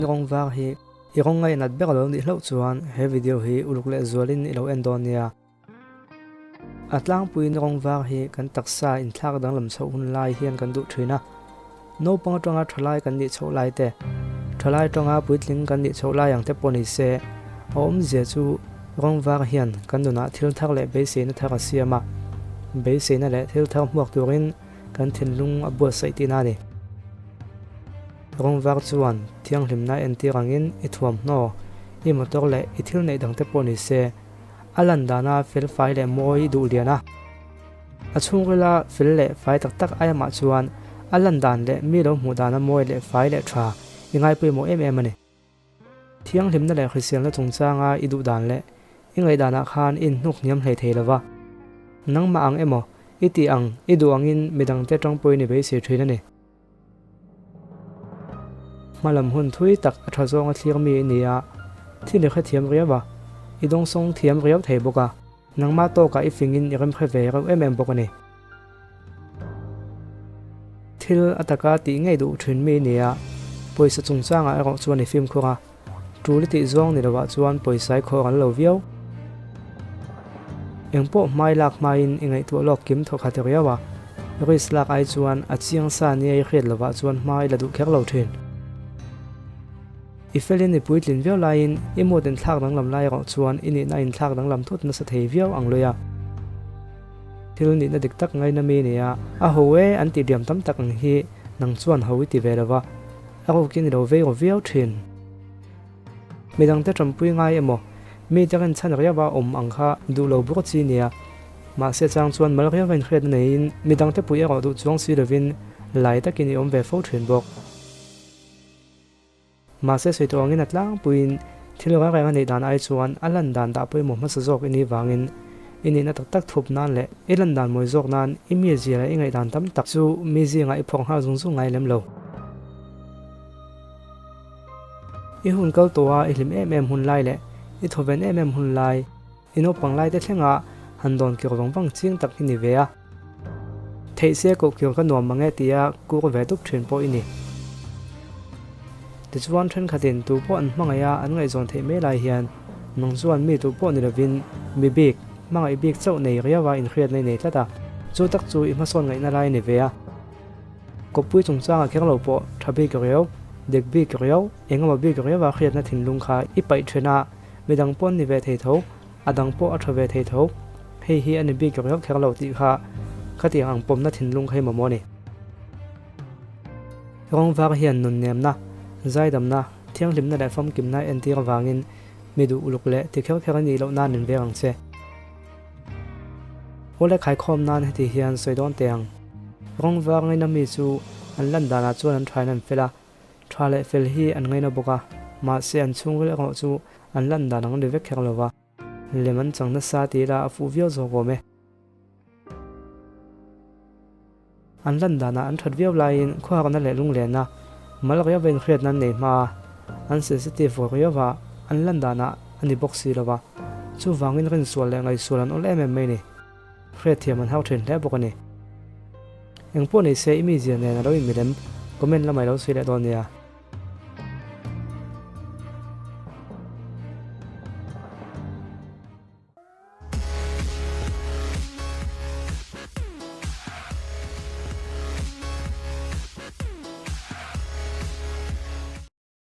Rawng var hi i rawng ngainat ber lo nih hlauh chuan he video hi uluk leh zualin i lo en dawn nia. A tlangpuiin rawng var hi kan taksa inthlak danglam chhoh hun lai hian kan duh thin a. Naupang atanga thalai kan nih chhoh lai te, thalai atanga puitling kan nih chhoh lai ang te pawh ni se, a awmzia chu rawng var hian kan nunah thil thar leh beiseina thar a siam a, beiseina leh thil thar hmuak turin kan thinlung a buatsaih tihna a ni. Rawng var chuan thianghlimna entir angin i thuamhnaw, i motor leh i thil neih dangte pawh ni se, A lan dana fel fai leh mawi duh lian a. A chhungrila fel leh fai tak tak ai amah chuan a lan dan leh mi lo hmuh dana mawi leh fai leh tha i ngai pawimawh em em a ni. Thianghlimna leh hriselna chungchanga i duh dan leh i ngaihdanah khan i inhnuk hniam hlei thei lova. Nangmah ang emaw i tih ang i duh angin midangte tangpuiin i beisei thin a ni. Hmalam hun thui tak a tha zawnga thlir mi i ni a, thil i hrethiam riau a, i dawngsawng thiam riau thei bawk a, nangmah tawkah i fingin i remhre ve reuh em em bawk a ni. Thil a taka tih ngei duh thin mi i ni a, pawisa chungchangah erawh chuan i fimkhur a, tul i tih zawng ni lovah chuan pawisa i khawr an lo viau. Engpawh hmai lak hmain i ngaihtuah lawk kim thawkhat riau a, risk lak ai chuan a chiang sa nia i hriat lovah chuan hma i la duh kher lo thin. I felin i puitlin viau laiin i mood inthlak danglam lai erawh chuan i nihna inthlak danglam thut nasa thei viau ang lui a. Thil nihna dik tak ngaina mi nia a ho e an tih diam tam tak ang hi nang chuan ho i ti ve lova, A rukin i lo vei ru viau thin. Midangte tanpui ngai emaw, mite rinchhan riauva awm ang kha duh lo bur chi nia. Mahse chang chuan mal riauva inhriatna neiin midangte pui erawh duh chuang si lovin lai takin i awm ve fo thin bawk. Mahse sawi tawh angin a tlangpuiin thil reng reng a neih dan ai chuan a lan dan dah pawimawh hmasa zawk i nih vangin i nihna tak tak thup nan leh i lan dan mawi zawk nan i mizia leh i ngaihdan tam tak chu mi zingah i phawk nghal zung zung ngai lem lo. I hun kal tawha i hlim em em hun lai leh i thawven em em hun lai, i naupang lai te thlenga han dawn kir vang vang ching tak hi ni ve a. Theih se koh kir ka nuam mang e tia kur ve dup thin pawh i ni. Tichuan thenkhatin tu pawh an hmangaih a an ngaihzawn theih mai lai hian nang chuan mi tu pawh ni lovin mi bik, hmangaih bik chauh nei riaua inhriatna i nei tlat a, chu tak chu i hmasawn ngaihna lai a ni ve a. Kawppui chungchangah kher lo pawh tha bik riau, dik bik riau, engemaw bik riaua hriatna thinlung kha i paih then a, midang pawh an ni ve thei tho, a dang pawh a tha ve thei tho, hei hi a ni bik riau kher lo tih kha khatiang ang pawmna thinlung kha i mamawh a ni. Rawng var hian nunnemna, zaidamna, thianghlimna leh famkimna entir avangin mi duh uluk leh ti kher kher a nih loh nan in veng ang che. Awle khaikhawm nan heti hian sawi dawn teh ang. Rawng var ngaina mi chu an lan danah chuan an thain an fel a, tha leh fel hi an ngaina bawk a, mahse an chhungril erawh chu an lan dan ang ri vek kher lo va, lem an chang nasa ti ila a fuh viau zawk awm e. An lan danah an that viau laiin khuaharna leh lunglenna mal riauva inhriatna an nei hma a, an sensitive vawr riauva an lan danah a ni bawk si lo va, chuvangin rinsual leh ngaihsual an awl em em mai ni. Hriatthiam an hau thin hle bawk a ni. Engpawh nei se i mizia nen a lo inmilem comment lamah i lo sawi leh dawn nia.